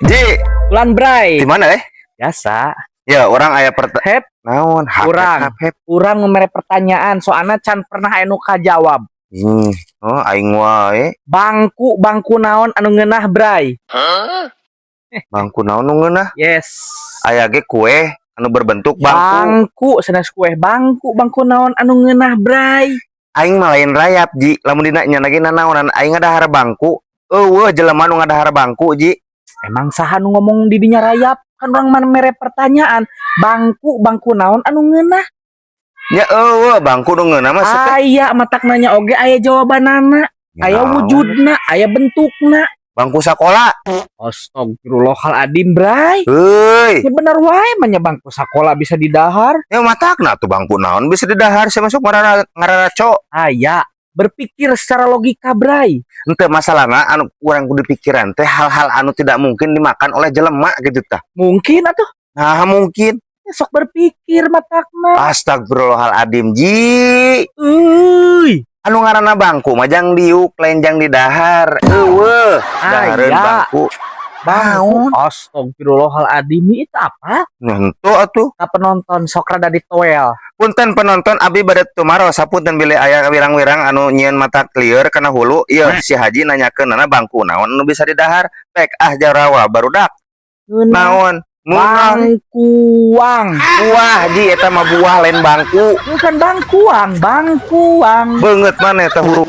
Ji, Ulan, Bray. Di mana eh? Biasa. Ya, urang aya Hep, naon? Hap, Urang. Hap, hep. Urang mere pertanyaan soalnya can pernah anu kajawab. Oh, aing wae. Bangku, bangku naon anu ngeunah, Bray? Bangku naon nu ngeunah? Yes. Aya ge kue anu berbentuk bangku. Bangku sanes kue, bangku, bangku naon anu ngeunah, Bray? Aing mah lain rayap, Ji. Lamun dina nya lagi nanaonan aing ngadahar bangku. Euweuh jelema nu ngadahar bangku, Ji. Emang saha nu ngomong di dinya rayap? Kan urang mah mere pertanyaan. Bangku, bangku naon anu ngeunah? Ya euweuh bangku nu ngeunah mah sete. Aya, matak nanya oge aya jawabanana, aya Naon? Wujudna, aya bentukna. Bangku sakola. Astagfirullahaladzim, Bray. Heuy. Ya bener wae mah nya, bangku sakola bisa didahar. Ya matakna tuh bangku naon bisa didahar, saya masuk ngarana ngararaco. Aya, berpikir secara logika, Bray. Ente masalahna anu urang kudu pikiran teh hal-hal anu tidak mungkin dimakan oleh jelema gitu tah. Mungkin atuh. Nah, mungkin. Ya, sok berpikir matakna. Astagfirullahaladzim, Ji. Euy. Anu ngaranna bangku mah jang diuk, lain jang didahar. Euweuh, dahareun Aya. Bangku. Bangku. Astagfirullahaladzim, itu apa? Nentu atuh. Ka penonton sok rada ditoel. Punten penonton, abi bade tumaros, sapunten bilih aya wirang-wirang anu nyieun mata lieur kana hulu. Ieu si Haji nanyakeun nana bangku naon anu bisa didahar. Pek ah jarawa barudak. Ngeunah. Naon? Meunang. Bangkuang. Buah, Ji, eta mah buah, lain bangku. Bukan bangkuang, bangkuang. Beungeut mana eta huruf.